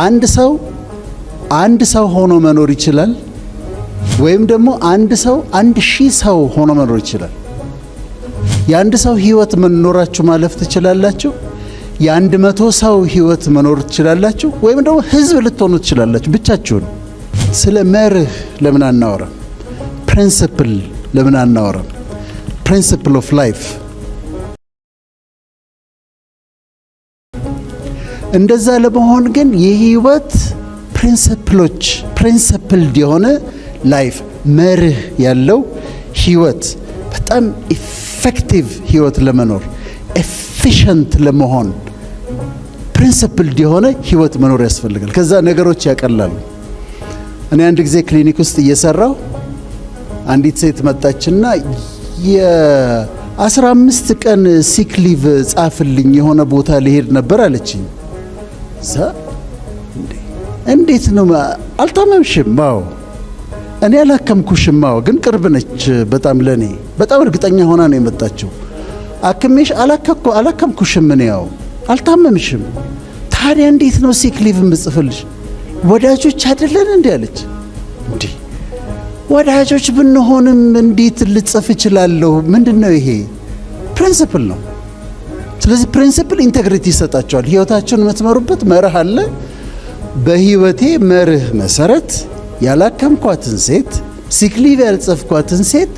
አንድ ሰው አንድ ሰው ሆኖ መኖር ይችላል፣ ወይም ደግሞ አንድ ሰው 1,000 ሰው ሆኖ መኖር ይችላል። የአንድ ሰው ህይወት መኖራችሁ ማለፍ ትችላላችሁ። የ100 ሰው ህይወት መኖር ትችላላችሁ፣ ወይም ደግሞ ህዝብ ልትሆኑ ትችላላችሁ ብቻችሁን። ስለ መርህ ለምን አናወራም? Principle ለምን አናወራም? Principle of life። እንደዛ ለመሆን ግን የህይወት principle ኦች፣ principled የሆነ life፣ መርህ ያለው ህይወት፣ በጣም effective ህይወት ለመኖር፣ efficient ለመሆን principled የሆነ ህይወት መኖር ያስፈልጋል። ከዛ ነገሮች ያቀላሉ። እኔ አንድ ጊዜ ክሊኒክ ውስጥ እየሰራሁ አንዲት ሴት መጣችና የ15 ቀን sick leave ጻፍልኝ፣ የሆነ ቦታ ልሄድ ነበር አለችኝ። እንዴት ነው፣ አልታመምሽም? አዎ። እኔ አላከምኩሽም? አዎ። ግን ቅርብ ነች በጣም ለኔ፣ በጣም እርግጠኛ ሆና ነው የመጣችው። አክሜሽ አላከምኩሽም፣ እኔ ያው አልታመምሽም። ታዲያ እንዴት ነው sick leave የምጽፍልሽ? ወዳጆች አይደለን እንዴ አለች። እንዴ፣ ወዳጆች ብንሆንም እንዴት ልጽፍ እችላለሁ? ምንድን ነው ይሄ? Principle ነው። ስለዚህ principle integrity ይሰጣችኋል። ህይወታችሁን የምትመሩበት መርህ አለ። በህይወቴ መርህ መሰረት ያላከምኳትን ሴት፣ sick leave ያልጻፍኳትን ሴት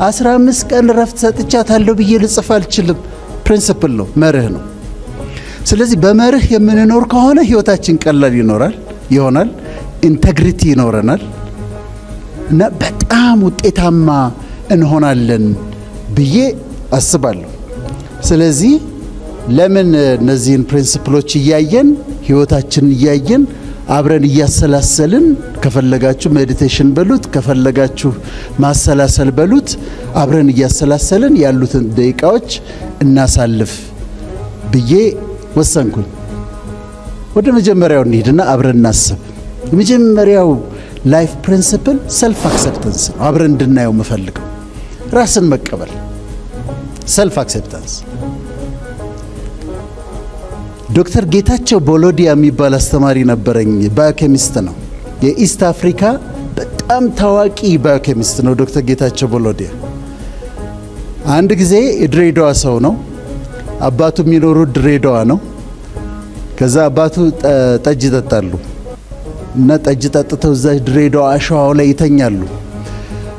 15 ቀን ረፍት ሰጥቻታለሁ ብዬ ልጽፍ አልችልም። Principle ነው፣ መርህ ነው። ስለዚህ በመርህ የምንኖር ከሆነ ህይወታችን ቀላል ይኖራል ይሆናል፣ integrity ይኖረናል እና በጣም ውጤታማ እንሆናለን ብዬ አስባለሁ። ስለዚህ ለምን እነዚህን principle ኦች እያየን፣ ህይወታችንን እያየን፣ አብረን እያሰላሰልን፣ ከፈለጋችሁ meditation በሉት፣ ከፈለጋችሁ ማሰላሰል በሉት፣ አብረን እያሰላሰልን ያሉትን ደቂቃዎች እናሳልፍ ብዬ ወሰንኩኝ። ወደ መጀመሪያው እንሂድና አብረን እናስብ። የመጀመሪያው life principle self acceptance ነው። አብረን እንድናየው የምፈልገው ራስን መቀበል፣ self acceptance። ዶክተር ጌታቸው ቦሎዲያ የሚባል አስተማሪ ነበረኝ። Biochemist ነው። የ East Africa በጣም ታዋቂ biochemist ነው ዶክተር ጌታቸው ቦሎዲያ። አንድ ጊዜ የድሬዳዋ ሰው ነው። አባቱ የሚኖሩት ድሬዳዋ ነው። ከዛ አባቱ ጠጅ ይጠጣሉ እና ጠጅ ጠጥተው እዛ ድሬዳዋ አሸዋው ላይ ይተኛሉ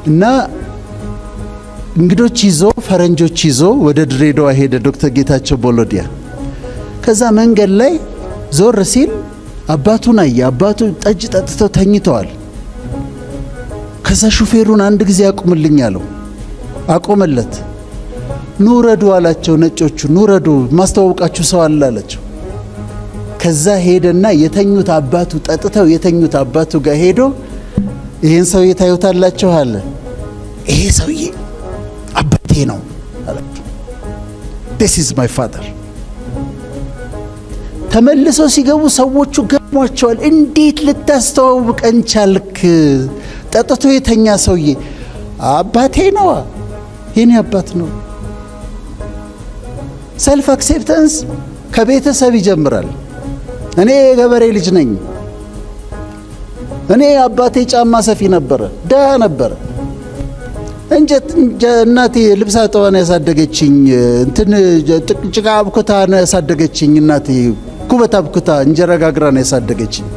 እና እንግዶች ይዞ፣ ፈረንጆች ይዞ ወደ ድሬዳዋ ሄደ ዶክተር ጌታቸው ቦሎዲያ። ከዛ መንገድ ላይ ዞር ሲል አባቱን አየ። አባቱ ጠጅ ጠጥተው ተኝተዋል። ከዛ ሹፌሩን አንድ ጊዜ አቁምልኝ አለው። አቆመለት። ኑ ውረዱ አላቸው። ነጮቹ ኑ ውረዱ፣ ማስተዋውቃችሁ ሰው አለ አላቸው። ከዛ ሄደና የተኙት አባቱ፣ ጠጥተው የተኙት አባቱ ጋር ሄዶ ይህን ሰውዬ ታዩታላችሁ አለ። ይሄ ሰውዬ አባቴ ነው አላቸው። This is my father። ተመልሰው ሲገቡ ሰዎቹ ገርሟቸዋል። እንዴት ልታስተዋውቀን ቻልክ? ጠጥቶ የተኛ ሰውዬ አባቴ ነዋ፣ የኔ አባት ነው። Self acceptance ከቤተሰብ ይጀምራል። እኔ የገበሬ ልጅ ነኝ። እኔ አባቴ ጫማ ሰፊ ነበረ፣ ድሃ ነበረ። እንጨት፣ እናቴ ልብስ አጥባ ነው ያሳደገችኝ። እንትን ጭቃ አብኩታ ነው ያሳደገችኝ። እናቴ ኩበት አብኩታ፣ እንጀራ ጋግራ ነው ያሳደገችኝ።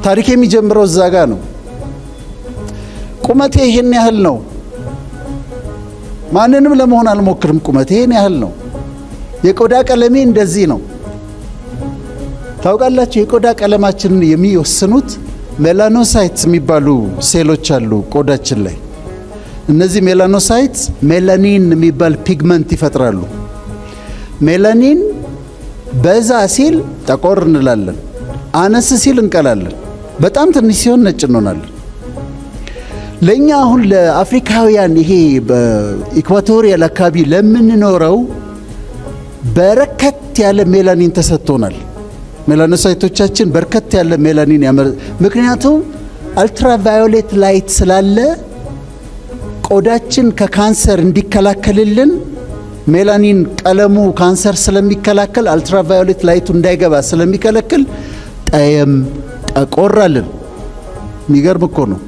ታሪክ የሚጀምረው እዛ ጋ ነው። ቁመቴ ይሄን ያህል ነው። ማንንም ለመሆን አልሞክርም። ቁመቴ ይሄን ያህል ነው። የቆዳ ቀለሜ እንደዚህ ነው። ታውቃላችሁ፣ የቆዳ ቀለማችንን የሚወስኑት melanocytes የሚባሉ ሴሎች አሉ ቆዳችን ላይ። እነዚህ melanocytes melanin የሚባል pigment ይፈጥራሉ። ሜላኒን በዛ ሲል ጠቆር እንላለን፣ አነስ ሲል እንቀላለን፣ በጣም ትንሽ ሲሆን ነጭ እንሆናለን። ለእኛ አሁን ለአፍሪካውያን፣ ይሄ በ equatorial አካባቢ ለምንኖረው በርከት ያለ ሜላኒን ተሰጥቶናል። Melanocyte ኦቻችን በርከት ያለ ሜላኒን ያመር፣ ምክንያቱም ultraviolet light ስላለ ቆዳችን ከካንሰር እንዲከላከልልን፣ ሜላኒን ቀለሙ ካንሰር ስለሚከላከል፣ ultraviolet light ኡ እንዳይገባ ስለሚከለክል። ጠየም ጠቆር አልን። የሚገርም እኮ ነው።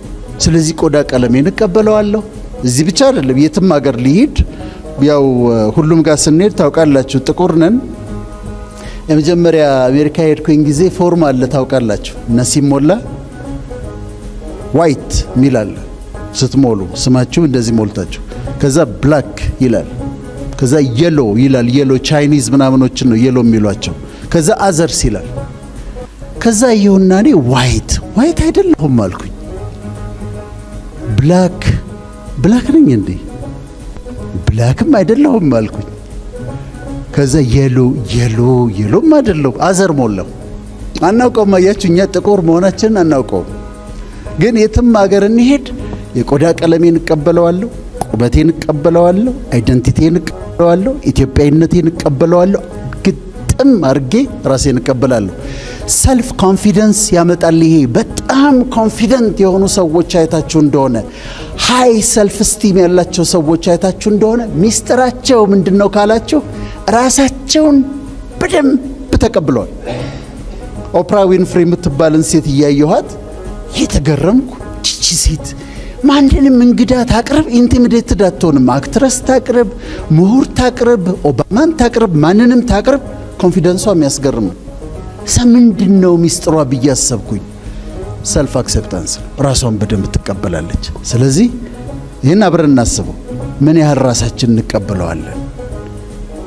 ስለዚህ ቆዳ ቀለሜን እቀበለዋለሁ። እዚህ ብቻ አይደለም፣ የትም ሀገር ሊሄድ ያው ሁሉም ጋር ስንሄድ ታውቃላችሁ፣ ጥቁር ነን። የመጀመሪያ አሜሪካ የሄድኩኝ ጊዜ ፎርም አለ ታውቃላችሁ፣ እና ሲሞላ white ሚል አለ። ስትሞሉ ስማችሁ እንደዚህ ሞልታችሁ፣ ከዛ black ይላል፣ ከዛ yellow ይላል። Yellow Chinese ምናምኖችን ነው yellow የሚሏቸው። ከዛ others ይላል። ከዛ ይሁንና እኔ white white አይደለሁም አልኩኝ። Black black ነኝ እንዴ? Black ም አይደለሁም አልኩኝ። ከዛ yellow yellow yellow ም አይደለሁም፣ other ሞላው። አናውቀውም። አያችሁ፣ እኛ ጥቁር መሆናችንን አናውቀውም። ግን የትም ሀገር እንሄድ የቆዳ ቀለሜን እቀበለዋለሁ፣ ቁመቴን እቀበለዋለሁ፣ identity ዬን እቀበለዋለሁ፣ ኢትዮጵያዊነቴን እቀበለዋለሁ። ግጥም አድርጌ ራሴን እቀበላለሁ። Self confidence ያመጣል። ይሄ በጣም confident የሆኑ ሰዎች አይታችሁ እንደሆነ፣ high self esteem ያላቸው ሰዎች አይታችሁ እንደሆነ፣ ሚስጥራቸው ምንድን ነው ካላችሁ ራሳቸውን በደንብ ተቀብለዋል። ኦፕራ ዊንፍሪ የምትባልን ሴት እያየኋት እየተገረምኩ፣ ይቺ ሴት ማንንም እንግዳ ታቅርብ intimidated አትሆንም። Actress ታቅርብ፣ ምሁር ታቅርብ፣ ኦባማን ታቅርብ፣ ማንንም ታቅርብ፣ confidence ሷ የሚያስገርም ነው። ምንድን ነው ሚስጥሯ ብዬ አሰብኩኝ። Self acceptance ነው። ራሷን በደንብ ትቀበላለች። ስለዚህ ይህን አብረን እናስበው። ምን ያህል ራሳችን እንቀበለዋለን?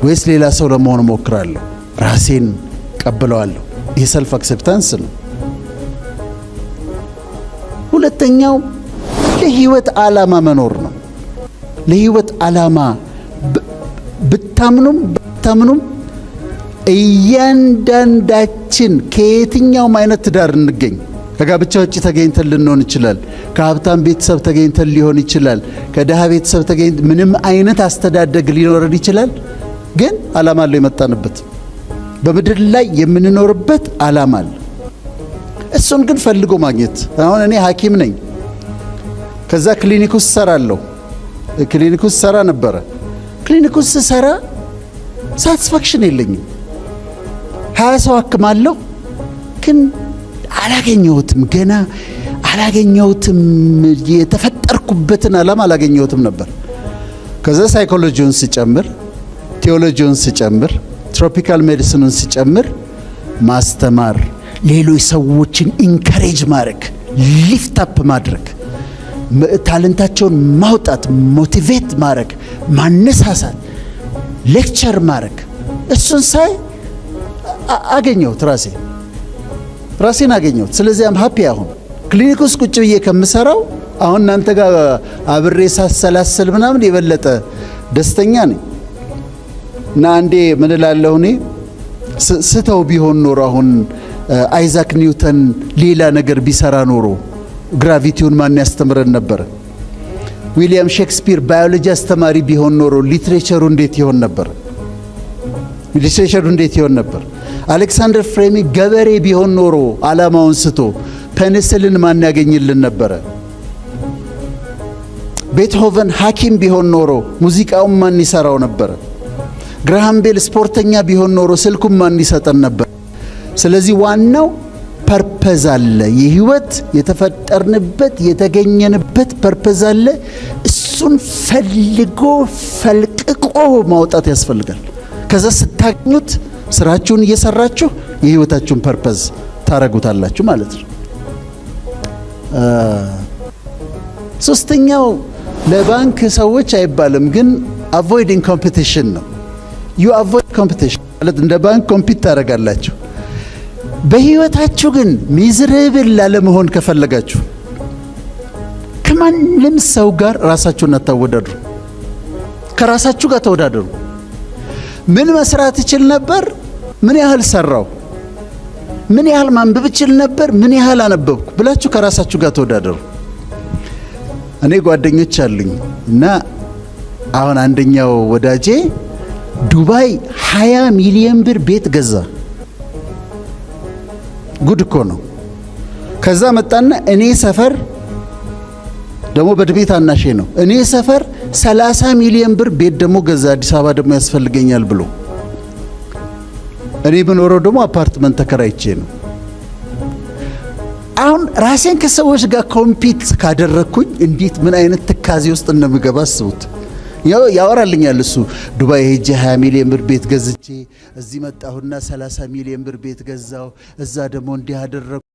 ወይስ ሌላ ሰው ለመሆን እሞክራለሁ? ራሴን እቀበለዋለሁ። ይህ self acceptance ነው። ሁለተኛው ለህይወት ዓላማ መኖር ነው። ለህይወት ዓላማ ብታምኑም ባታምኑም እያንዳንዳችን ከየትኛውም አይነት ትዳር እንገኝ፣ ከጋብቻ ውጭ ተገኝተን ልንሆን ይችላል። ከሀብታም ቤተሰብ ተገኝተን ሊሆን ይችላል። ከድሃ ቤተሰብ ተገኝተን፣ ምንም አይነት አስተዳደግ ሊኖረን ይችላል። ግን ዓላማ አለው የመጣንበት፣ በምድር ላይ የምንኖርበት ዓላማ አለ። እሱን ግን ፈልጎ ማግኘት። አሁን እኔ ሐኪም ነኝ። ከዛ ክሊኒክ ውስጥ ሰራለሁ። ክሊኒክ ውስጥ ሰራ ነበረ። ክሊኒክ ውስጥ ስሰራ satisfaction የለኝም። 20 ሰው አክማለሁ፣ ግን አላገኘሁትም። ገና አላገኘሁትም። የተፈጠርኩበትን ዓላማ አላገኘሁትም ነበር። ከዛ psychology ውን ስጨምር፣ ቴዎሎጂውን ስጨምር፣ tropical medicine ኑን ስጨምር፣ ማስተማር፣ ሌሎች ሰዎችን encourage ማድረግ፣ lift up ማድረግ፣ talent ኣቸውን ማውጣት፣ motivate ማድረግ፣ ማነሳሳት፣ lecture ማድረግ፣ እሱን ሳይ አገኘሁት፣ ራሴን አገኘሁት። ስለዚህ I'm happy። አሁን ክሊኒክ ውስጥ ቁጭ ብዬ ከምሰራው አሁን እናንተ ጋር አብሬ ሳሰላስል ምናምን የበለጠ ደስተኛ ነኝ። እና አንዴ ምን እላለሁ፣ እኔ ስተው ቢሆን ኖሮ፣ አሁን አይዛክ ኒውተን ሌላ ነገር ቢሰራ ኖሮ gravity ውን ማን ያስተምረን ነበር? ዊሊያም ሼክስፒር ባዮሎጂ አስተማሪ ቢሆን ኖሮ literature ሩ እንዴት ይሆን ነበር? Literature ሩ እንዴት ይሆን ነበር? አሌክሳንደር ፍሌሚንግ ገበሬ ቢሆን ኖሮ ዓላማውን ስቶ ፔኒሲሊን ማን ያገኝልን ነበረ? ቤትሆቨን ሐኪም ቢሆን ኖሮ ሙዚቃውን ማን ይሰራው ነበር? ግራሃም ቤል ስፖርተኛ ቢሆን ኖሮ ስልኩን ማን ይሰጠን ነበር? ስለዚህ ዋናው purpose አለ። የህይወት የተፈጠርንበት የተገኘንበት purpose አለ። እሱን ፈልጎ ፈልቅቆ ማውጣት ያስፈልጋል። ከዛ ስታገኙት ስራችሁን እየሰራችሁ የህይወታችሁን purpose ታረጉታላችሁ ማለት ነው። ሶስተኛው ለባንክ ሰዎች አይባልም፣ ግን avoiding competition ነው። You avoid competition ማለት እንደ ባንክ compete ታደርጋላችሁ። በህይወታችሁ ግን miserable ላለመሆን ከፈለጋችሁ ከማንም ሰው ጋር ራሳችሁን አታወዳድሩ። ከራሳችሁ ጋር ተወዳደሩ። ምን መስራት እችል ነበር? ምን ያህል ሰራሁ? ምን ያህል ማንበብ እችል ነበር? ምን ያህል አነበብኩ? ብላችሁ ከራሳችሁ ጋር ተወዳደሩ። እኔ ጓደኞች አሉኝ እና አሁን አንደኛው ወዳጄ ዱባይ 20 ሚሊዮን ብር ቤት ገዛ። ጉድ እኮ ነው። ከዛ መጣና እኔ ሰፈር፣ ደግሞ በእድሜ ታናሼ ነው። እኔ ሰፈር 30 ሚሊዮን ብር ቤት ደግሞ ገዛ። አዲስ አበባ ደግሞ ያስፈልገኛል ብሎ። እኔ የምኖረው ደግሞ አፓርትመንት ተከራይቼ ነው። አሁን ራሴን ከሰዎች ጋር compete ካደረግኩኝ እንዴት ምን አይነት ትካዜ ውስጥ እንደምገባ አስቡት። ያወራልኛል እሱ። ዱባይ ሄጄ 20 ሚሊዮን ብር ቤት ገዝቼ እዚህ መጣሁና 30 ሚሊዮን ብር ቤት ገዛው፣ እዛ ደግሞ እንዲህ አደረግኩ።